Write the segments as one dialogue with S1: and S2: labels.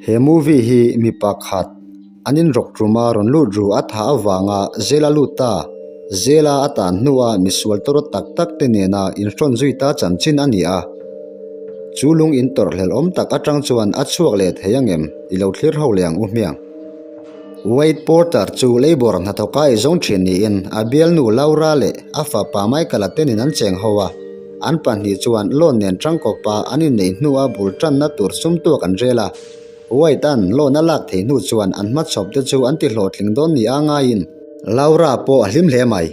S1: He movie hi mi pakhat an inrawk ṭuma rawn lut ru a thah avanga jail a lut ta. Jail a a tan hnua misual tawrh tak tak te nena inhrawn zui ta chanchin a ni a. Chu lung in tawrh hlelh awm tak atang chuan a chhuak leh thei angem i lo thlir ho leh ang u hmiang. Wade Porter chu Labour hnathawka ei zawng thin niin a bialnu Laura leh a fapa Michael-a tenin an cheng ho a. An pahnih chuan loan nen tangkawpa an inneih hnua bul tanna tur sum tuak an rel a. Wade-a'n loan a lak theih hnu chuan an hmachhawp te chu an ti hlawhtling dawn nia ngaiin Laura pawh a hlim hle mai.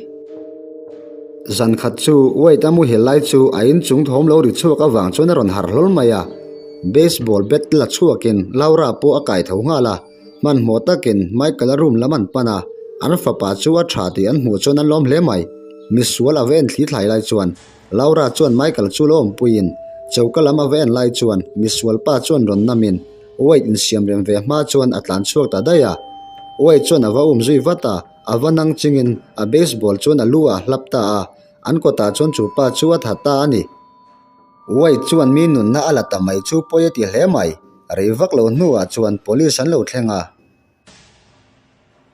S1: Zan khat chu Wade-a muhil lai chu a inchung thawm lo ri chhuak avang chuan a rawn harh hlawl mai a. Baseball bat la chhuakin Laura pawh a kai tho nghal a. Hmanhmawh takin Michael-a room lam an pan a, an fapa chu a tha tih an hmuh chuan an lawm hle mai. Misual a va en thli thlai lai chuan Laura chuan Michael chu lo awmpuiin choka lam a va en lai chuan misual pa chuan rawn namin Wade insiam rem ve hma chuan a tlan chhuak ta daih a. Wade chuan a va um zui vat a, a va nang chingin a baseball chuan a lu ah a hlap ta a, an kawtah chuan chu pa chu a tha ta a ni. Wade chuan mi nunna a la ta mai chu pawi a ti hle mai. Rei vak lo hnuah chuan police an lo thleng a.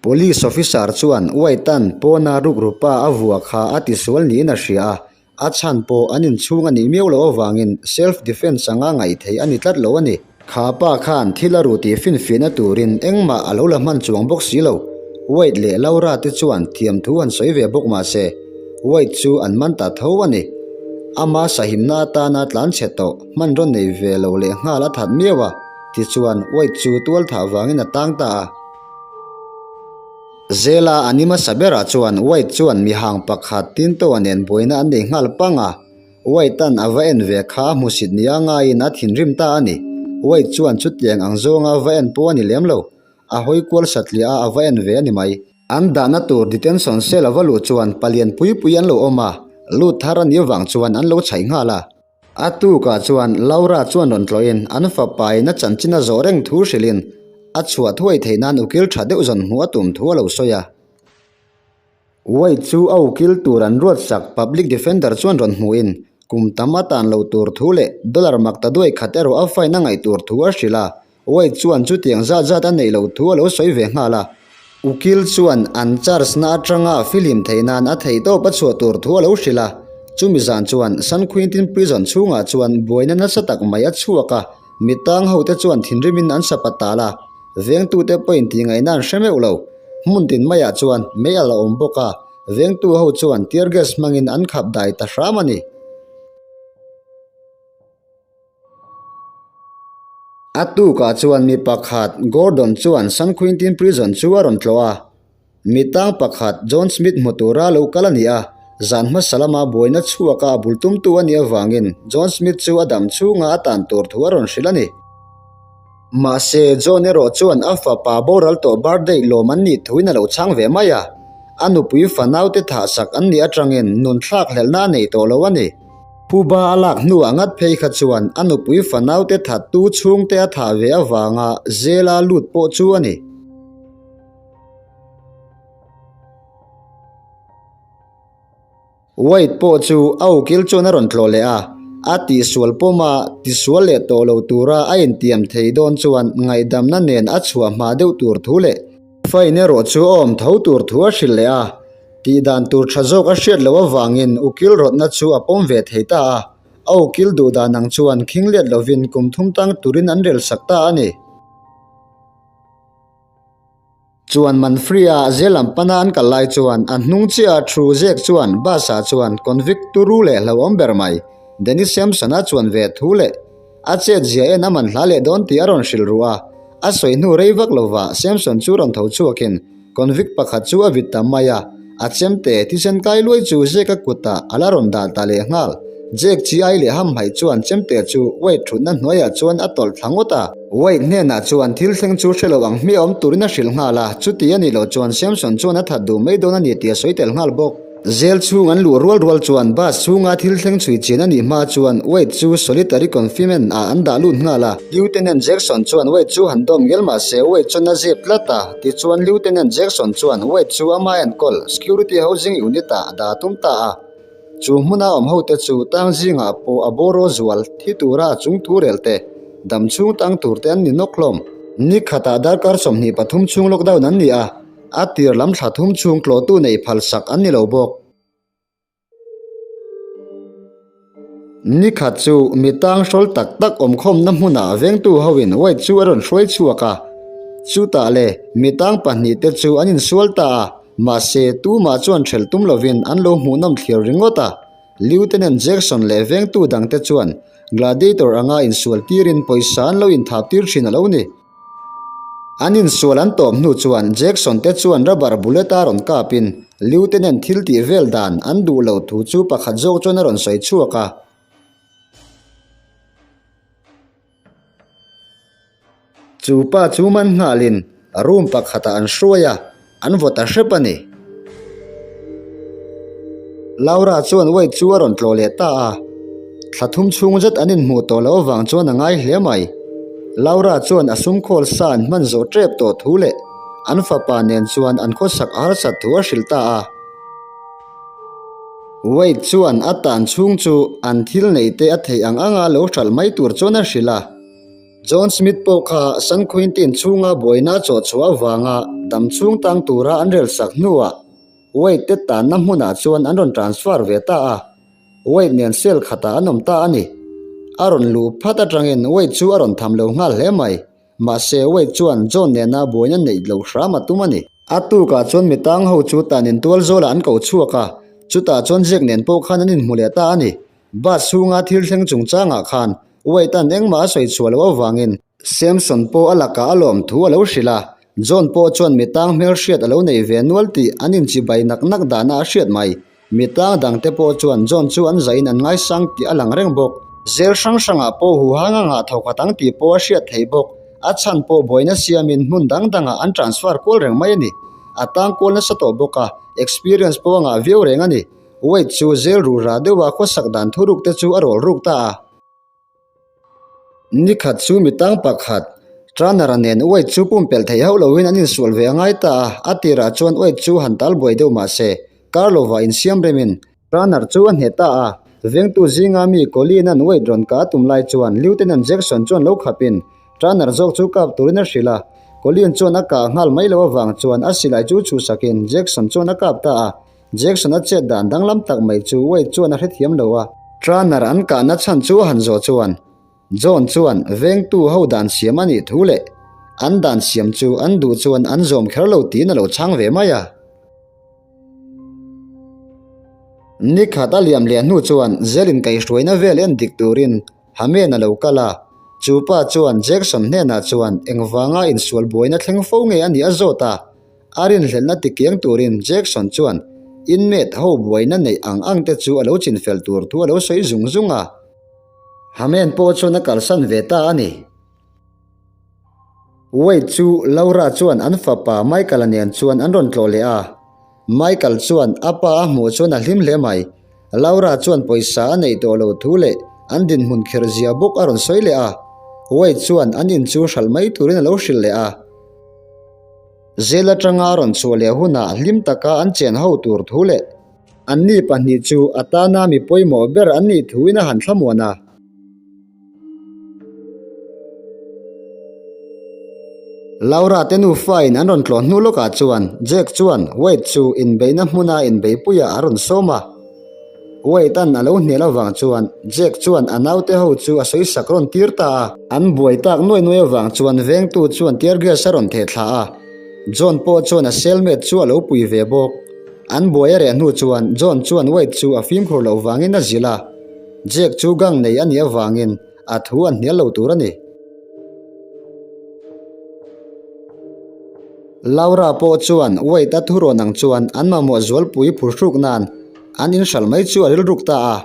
S1: Police officer chuan Wade-a'n pawna rukrupa a vua kha a tisual niin a hria a, a chhan pawh an inchhung a nih miau loh avangin self defence anga ngaih theih a ni tlat lo a ni. Kha pa khan thil a ru tih finfiahna turin engmah a lo la hman chuang bawk si lo. Wade leh Laura te chuan thiamthu han sawi ve bawk mah se, Wade chu an man ta tho a ni. Ama sahimna atana tlanchhe tawh hmanraw nei ve lo leh nghal a that miau a, tichuan Wade chu tual thah vangin a tang ta a. Zela a ni hmasa berah chuan Wade chuan mihang pakhat Tinto-a nen buaina an nei nghal pang a. Wade-a'n a va en ve kha a hmusit nia ngaiin a thinrim ta a ni. Wade chuan chutiang ang zawnga va en pawh a ni lem lo. A hawi kual satliah a, a va en ve a ni mai. An dahna tur detention cell a va luh chuan palian pui pui an lo awm a, lut thar a nih avang chuan an lo chhaih nghal a. A tukah chuan Laura chuan rawn tlawhin an fapain a chanchin a zawh reng thu hrilhin a chhuah thuai theih nan ukil tha deuh zawn hmuh a tum thu a lo sawi a. Wade chu a ukil tur an ruatsak public defender chuan rawn hmuhin kum tam a tan lo tur thu leh dollar mak ta duai khat erawh a fine a ngaih tur thu a hrilh a. Wade chuan chutiang zat zat a neih loh thu a lo sawi ve nghal a. Ukil chuan an charge na atanga a fihlim theih nan a theihtawp a chhuah tur thu a lo hrilh a. Chumi zan chuan San Quentin prison chhungah chuan buaina nasa tak mai a chhuak a, mitang hote chuan thinrimin an sapa tal a. Vengtute pawhin tihngaihna an hre meuh lo. Hmun tin maiah chuan mei a la awm bawk a, vengtu ho chuan tear gas hmangin an khap dai ta hram a ni. A tukah chuan mi pakhat Gordon chuan San Quentin Prison chu a rawn tlawh a. Mi tang pakhat John Smith hmu tura lo kal a ni a, zan hmasa lama buaina chhuaka a bul tumtu a nih avangin John Smith chu a dam chhunga a tan tur thu a rawn hrilh a ni. Mahse, John erawh chuan a fapa boral tawh birthday lawm an nih thuin a lo chhang ve mai a, a nupui fanaute thahsak an nih atangin nun thlak hlelhna a nei tawh lo a ni. Phuba a lak hnuah ngat phei kha chuan a nupui fanaute thattu chhungte a thah ve avanga jail-a lut pawh chu a ni. Wade pawh chu a ukil chuan a rawn tlawh leh a, a tihsual pawma tisual leh tawh lo tura a intiam thei dawn chuan ngaihdamna nen a chhuah hma deuh tur thu leh fine erawh chu a awm tho tur thu a hrilh leh a, tihdan tur tha zawk a hriat loh avangin ukil rawtna chu a pawm ve thei ta a, a ukil duh dan ang chuan khing let lovin kum thum tang turin an relsak ta a ni. Chuan Manfrey-a zelam pana an kal lai chuan a hnung chiah a thu zek chuan bus-ah chuan convict turu leh hlauhawm ber mai Dennis Sampson-a chuan ve thu leh a chet zia en a man hla leh dawn tih a rawn hrilh ruh a. A sawi hnu rei vak lova Sampson chu rawn tho chhuakin convict pakhat chu a vit ta mai a, a chemte thisen kai luai chu Zek-a kutah a la rawn dah ta leh nghal. Jake chi ai leh hamhaih chuan chemte chu Wade thutna hnuaiah chuan a tawlh thla ngawt a. Wade hnenah chuan thil thleng chu hre lo ang hmiah awm turin a hrilh nghal a, chuti a nih loh chuan Samson chuan a that duh mai dawn a ni tih a sawi tel nghal bawk. Jail chhung an luh rual rual chuan bus chhunga thil thleng chhui chian a nih hma chuan Wade chu solitary confinement ah an dah lut nghal a. Lieutenant Jackson chuan Wade chu han dawm ngel mah se Wade chuan a zep tlat a, tichuan Lieutenant Jackson chuan Wade chu ama enkawl security housing unit ah a dah tum ta a. Chu hmuna awm hote chu tang zingah pawh a bawraw zual thi tura a chung thu rel te, dam chhung tang tur te an ni nawk hlawm. Ni khatah darkar 23 chhung lockdown an ni a, a tir lam thla thum chhung tlawhtu neih phalsak an ni lo bawk. Ni khat chu mi tang hrawl tak tak awmkhawmna hmunah vengtu hoin White chu a rawn hruai chhuak a. Chutah le mi tang pahnihte chu an insual ta a, mahse tumah chuan hrelh tum lovin an lo hmuhnawm thlir ringawt a. Lieutenant Jackson leh vengtu dangte chuan Gladiator anga insual tirin pawisa an lo inthap tir thin a lo ni. An insual an tawp hnu chuan Jackson te chuan rubber bullet a rawn kapin Lieutenant thil tih vel dan an duh loh thu chu pakhat zawk chuan a rawn sawi chhuak a. Chu pa chu man nghalin room pakhatah an hruai a, an vaw ta hrep a ni. Laura chuan Wade chu a rawn tlawh leh ta a, thla thum chhung zet an inhmuh tawh loh avang chuan a ngai hle mai. Laura chuan a sumkhawl sa an hman zawh tep tawh thu leh an fapa nen chuan an khawsak a harsat thu a hrilh ta a. Wade chuan a tan chhung chu an thil neih te a theih ang anga lo hralh mai tur chuan a hrilh a. John Smith pawh kha San Quentin chhunga buaina a chawhchhuah avanga dam chhung tang tura an relsak hnuah Wade te tanna hmunah chuan an rawn transfer ve ta a, Wade nen cell khatah an awm ta a ni. A rawn luh phat atangin Wade chu a rawn tham lo nghal hle mai. Mahse Wade chuan John nena buaina neih loh hram a tum a ni. A tukah chuan mi tang ho chu tan in tual zawlah an ko chhuak a, chutah chuan Jack nen pawh khan an inhmu leh ta a ni. Bus chhunga thil thleng chungchangah khan Wade-a'n engmah a sawi chhuah loh avangin Samson pawh a lakah a lawm thu a lo hrilh a, John pawh chuan mi tang hmelhriat a lo nei ve nual tih an inchibai nak nak dahna a hriat mai. Mi tlang dangte pawh chuan John chu an zaiin an ngaisang tih a lang reng bawk. Zel hrang hrangah pawh huhang a ngah thawkhat ang tih pawh a hriat thei bawk. A chhan pawh buaina siamin hmun dang dangah an transfer kual reng mai a ni. A tang kual nasa tawh bawk a, experience pawh a ngah viau reng a ni. Wade chu zel rura deuha khawsak dan thuruk te chu a rawl ruk ta a. Ni khat chu mi tang pakhat, Turner-a nen Wade chu pumpelh thei hauh loin an insual ve a ngai ta a, a tirah chuan Wade chu han tal buai deuh mah se, Karlova insiam remin Turner chu a hneh ta a. Vengtu zinga mi Colin-a'n Wade rawn kah a tum lai chuan Lieutenant Jackson chuan lo khapin Turner zawk chu kap turin a hrilh a, Colin chuan a kah nghal mai loh avang chuan a silai chu chhuhsakin Jackson chuan a kap ta a. Jackson-a chet dan danglam tak mai chu Wade chuan a hrethiam lo a. Turner an kahna chhan chu a han zawh chuan John chuan vengtu ho dan siam a nih thu leh an dan siam chu an duh chuan an zawm kher lo tiin a lo chhang ve mai a. Ni khat a liam leh hnu chuan Zelin kaihhruaina vel en dik turin Hamen a lo kal a, chu pa chuan Jackson hnenah chuan engvanga insual buaina thleng fo nge a nih a zawt a. A rinhlelhna tikiang turin Jackson chuan inmate ho buaina neih ang ang te chu a lo chinfel tur thu a lo sawi zung zung a. Hamen pawh chuan a kalsan ve ta a ni. Wade chu Laura chuan an fapa Michael-a nen chuan an rawn tlawh leh a. Michael chuan a pa a hmuh chuan a hlim hle mai. Laura chuan pawisa a neih tawh loh thu leh an dinhmun kherh zia bawk a rawn sawi leh a. Wade chuan an in chu hralh mai turin a lo hrilh leh a. Zel atanga a rawn chhuah leh hunah hlim taka an chen ho tur thu leh anni pahnih chu a tana mi pawimawh ber an nih thuin a han thlamuan a. Laura te nufain an rawn tlawh hnu lawkah chuan Jack chuan Wade chu inbeihna hmuna inbeipuiah a rawn sawm a. Wade-a'n a lo hnial avang chuan Jack chuan a naute ho chu a sawisak rawn tir ta a. An buai tak nuai nuai avang chuan vengtu chuan tear gas a rawn theh thla a, John pawh chuan a cellmate chu a lo pui ve bawk. An buai a reh hnu chuan John chuan Wade chu a fimkhur loh vangin a zilh a, Jack chu gang nei a nih avangin a thu an hnial lo tur a ni. Laura pawh chuan Wade-a thurawn ang chuan an mamawh zualpui phurhruk nan an inhralh mai chu a rilruk ta a,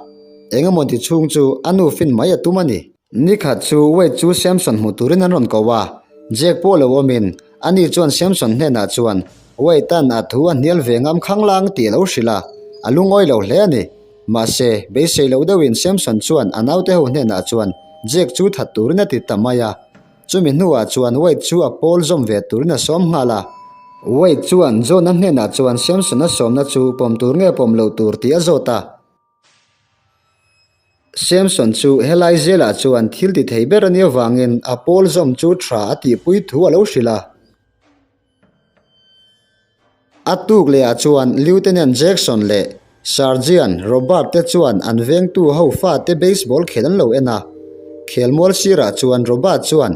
S1: engemaw ti chhung chu a nu fin mai a tum a ni. Nikhat chu Wade chu Samson hmu turin an rawn ko a, Jack pawh lo awmin ani chuan Samson hnenah chuan Wade-a'n a thu a hnial ve ngam khanglang tih a lo hrilh a, a lungawi lo hle a ni. Mahse, beisei loh deuhin Samson chuan a naute ho hnenah chuan Jack chu that turin a ti ta mai a. Chumi hnuah chuan Wade chu a pawl zawm ve turin a sawm nghal a. Wade chuan John-a hnenah chuan Samson-a sawmna chu pawm tur nge pawm loh tur tih a zawt a. Samson chu helai zelah chuan thil ti thei ber a nih avangin a pawl zawm chu tha a tihpui thu a lo hrilh a. A tuk lehah chuan Lieutenant Jackson leh Sergeant Robert te chuan an vengtu ho fate baseball khel an lo en a. Khelmual sirah chuan Robert chuan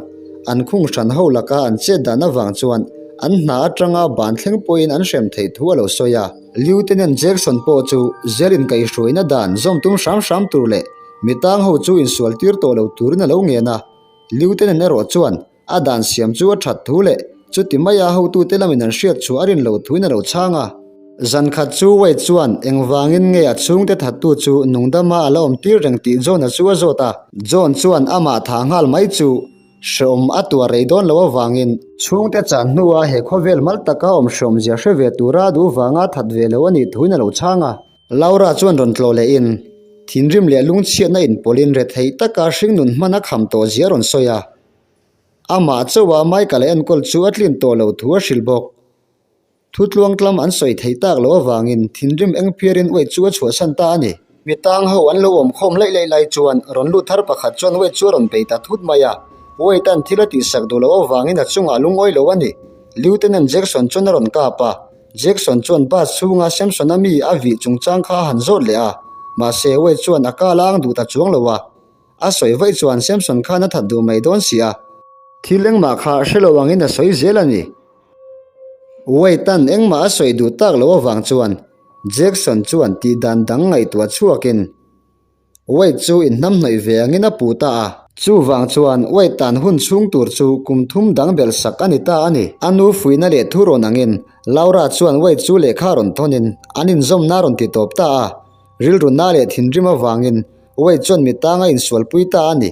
S1: an khung hran ho laka an chet dan avang chuan an hna atanga ban thleng pawhin an hrem theih thu a lo sawi a. Lieutenant Jackson pawh chu zel inkaihhruaina dan zawm tum hram hram tur leh mitang ho chu insual tir tawh lo turin a lo ngen a. Lieutenant erawh chuan A dan siam chu a that thu leh chuti maia hotute lamin an hriat chhuah a rin loh thuin a lo chhang a. Zan khat chu Wade chuan engvangin nge a chhungte thattu chu nungdama a la awm tir reng tih John-a chu a zawt a. John chuan amah thah nghal mai chu hreawm a tuar rei dawn loh avangin, chhungte chan hnua he khawvel mal taka awm hreawmzia hre ve tura a duh vanga that ve lo a nih thuin a lo chhang a. Laura chuan rawn tlawh lehin, thinrim leh lungchhiatna inpawlhin retheih taka hringnun hman a kham tawh zia a rawn sawi a. Amah chauha Michael a enkawl chu a tlin tawh lo thu a hrilh bawk. Thu tluangtlam an sawi theih tak loh avangin thinrim eng phiarin Wade chu a chhuahsan ta a ni. Mi tang ho an lo awm khawm laih laih lai chuan rawn lut thar pakhat chuan Wade chu a rawn bei ta thut mai a. Wade-a'n thil a tihsak duh loh avangin a chungah lungawi lo a ni. Lieutenant Jackson chuan a rawn kap a. Jackson chuan bus chhunga Samson-a mi a vih chungchang kha a han zawt leh a. Mahse Wade chuan a kal ang duh ta chuang lo a. A sawi vaih chuan Samson khan a that duh mai dawn si a. Thil engmah kha hre lo angin a sawi zel a ni. Wade-a'n engmah a sawi duh tak loh avang chuan Jackson chuan tih dan dang ngaihtuah chhuakin Wade chu inhnamhnawih ve angin a puh ta a. Chuvang chuan Wade tan hun chhung tur chu kum thum dang belh sak a ni ta a ni. A nu fuihna leh thu rawn angin Laura chuan Wade chu lehkha rawn thawnin an inzawmna a rawn ti tawp ta a. Rilru na leh thinrim avangin Wade chuan mi tang a insualpui ta a ni.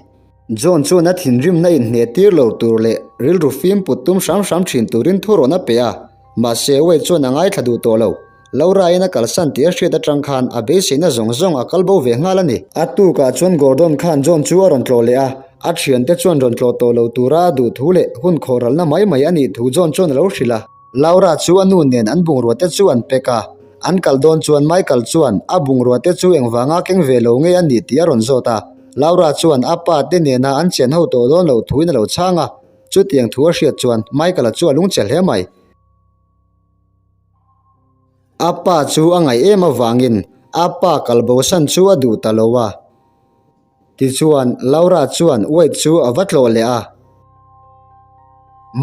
S1: John chuan a thinrimna inhneh tir lo tur leh rilru fim put tum hram hram thin turin thu rawn a pe a, mahse Wade chuan a ngaithla duh tawh lo. Laura-in a kalsan tih a hriat atang khan a beiseina zawng zawng a kal bo ve nghal a ni. A tukah chuan Gordon khan John chu a rawn tlawh leh a, a thiante chuan rawn tlawh tawh lo tura a duh thu leh hun khawhralna mai mai a nih thu John chuan a lo hrilh a. Laura chu a nu nen an bungrua te chu an pack a, an kal dawn chuan Michael chuan a bungrua te chu engvanga keng ve lo nge a nih tih a rawn zawt a. Laura chuan a pa te nena an chen ho tawh dawn loh thuin a lo chhang a, chutiang thu a hriat chuan Michael-a chu a lungchhe hle mai. A pa chu a ngaih em avangin a pa kalbosan chu a duh ta lo a. Tichuan, Laura chuan Wade chu a va tlawh leh a.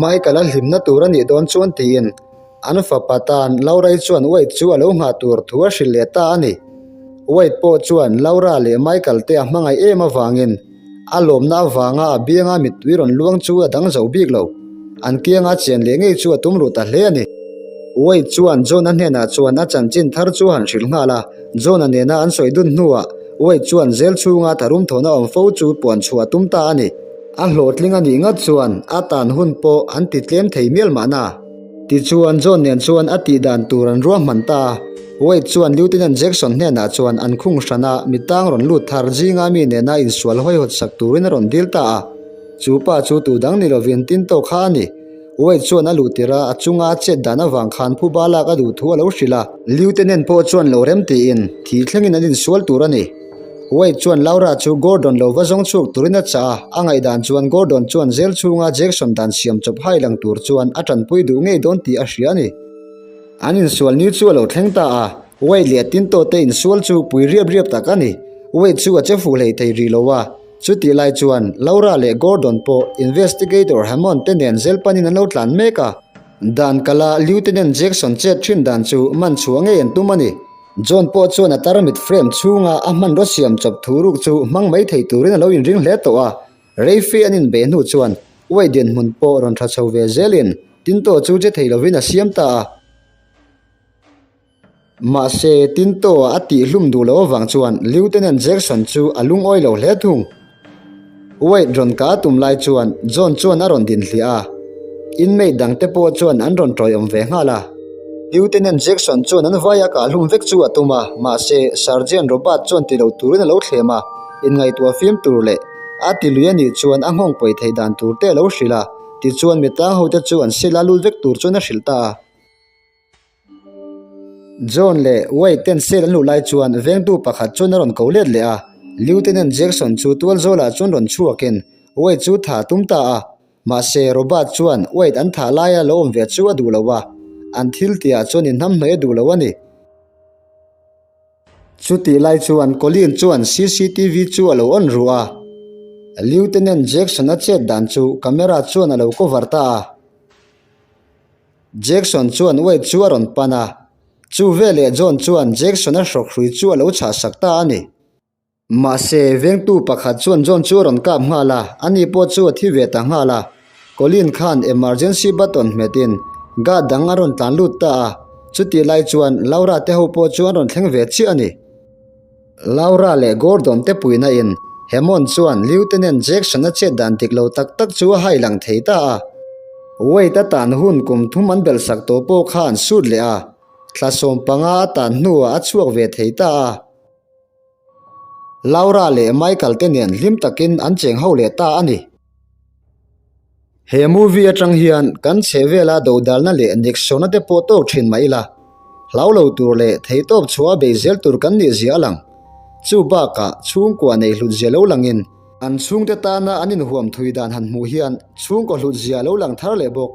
S1: Michael a hlimna tur a nih dawn chuan tiin an fapa tan Laura-i chuan Wade chu a lo nghah tur thu a hrilh leh ta a ni. Wade pawh chuan Laura leh Michael te a hmangaih em avangin a lawmna avanga a bianga mittui rawn luang chu a dang zo bik lo. An kianga chen leh ngei chu a tum ruh ta hle a ni. Wade chuan John-a hnenah chuan a chanchin thar chu a han hrilh nghal a. John-a nena an sawi dun hnuah Wade chuan zel chhunga tharum thawhna awm fo chu puan chhuah a tum ta a ni. A hlawhtling a nih ngat chuan a tan hun pawh an ti tlem thei mial mahna. Tichuan John nen chuan a tih dan tur an ruahman ta a. Wade chuan Lieutenant Jackson hnenah chuan an khung hran a mitang rawn lut thar zinga mi nena insual hawihawt sak turin a rawn dil ta a. Chu pa chu tu dang ni lovin Tinto kha a ni. Wade chuan a luh tirh a, a chunga a chet dan avang khan phuba lak a duh thu a lo hrilh a. Lieutenant pawh chuan lo rem tiin thi thlengin an insual tur a ni. Wade chuan Laura chu Gordon lo va zawng chhuak turin a chah a, a ngaihdan chuan Gordon chuan zel chhunga Jackson dan siam chawp hai lang tur chuan a tanpui duh ngei dawn tih a hria a ni. An insual ni chu a lo thleng ta a, Wade leh Tinto te insual chu pui riap riap tak a ni. Wade chu a che fuh hlei thei rih lo a. Chutih lai chuan Laura leh Gordon pawh Investigator Hammond te nen zel panin an lo tlan mek a. Dan kala Lieutenant Jackson chet thin dan chu man chhuah ngei an tum a ni. John pawh chuan a tarmit frame chhunga a hmanraw siam chawp thu ruk chu hmang mai thei turin a lo inring hle tawh a. Reife an inbeh hnu chuan uai dinhmun pawh rawn tha chho ve zelin Tinto chu che thei lovin a siam ta a. Mahse, Tinto-a a tihhlum duh loh avang chuan Lieutenant Jackson chu a lungawi lo hle thung. Wade rawn ka a tum lai chuan John chuan a rawn din hliah a, inmate dangte pawh chuan an rawn tawiawm ve nghal a. Lieutenant Jackson chuan an vaia kahhlum vek chu a tum a, mahse, Sergeant Robert chuan ti lo turin a lo thlem a, inngaihtuah fim tur leh a ti lui a nih chuan a nghawng pawi thei dan tur te a lo hrilh a, tichuan mi tang hote chu an sela lut vek tur chuan a hrilh ta a. John leh Wade ten sale an luh lai chuan vengtu pakhat chuan a rawn ko let leh a. Lieutenant Jackson chu tual zawlah chuan rawn chhuakin Wade chu thah a tum ta a. Mahse, Robert chuan Wade an thah laia lo awm ve chu a duh lo a, an thil tihah chuan inhnamhnawih a duh lo a ni. Chutih lai chuan Colleen chuan CCTV chu a lo on ruh a, Lieutenant Jackson-a chet dan chu camera chuan a lo cover ta a. Jackson chuan Wade chu a rawn pan a, chu veleh John chuan Jackson-a hrawkhrui chu a lo chhahsak ta a ni. Mahse, vengtu pakhat chuan John chu a rawn kap nghal a, ani pawh chu a thi ve ta nghal a. Colleen khan emergency button hmetin guard dang a rawn tlan lut ta a, chutih lai chuan Laura te ho pawh chu an rawn thleng ve chiah a ni. Laura leh Gordon te puihna in Hammond chuan Lieutenant Jackson-a chet dan dik lo tak tak chu a hai lang thei ta a. Wade a tan hun kum thum an belh sak tawh pawh kha an sut leh a, thla 15 a tan hnuah a chhuak ve thei ta a. Laura leh Michael te nen hlim takin an cheng ho leh ta a ni. He movie atang hian kan chhehvela dodalna leh niksawna te pawh tawk thin mah ila, hlau lo tur leh theihtawp chhuah a bei zel tur kan nih zia a lang. Chu bakah chhungkua nei hlut zia lo langin, an chhungte tana an inhuam thui dan han hmuh hian chhungkaw hlut zia lo lang thar leh bawk.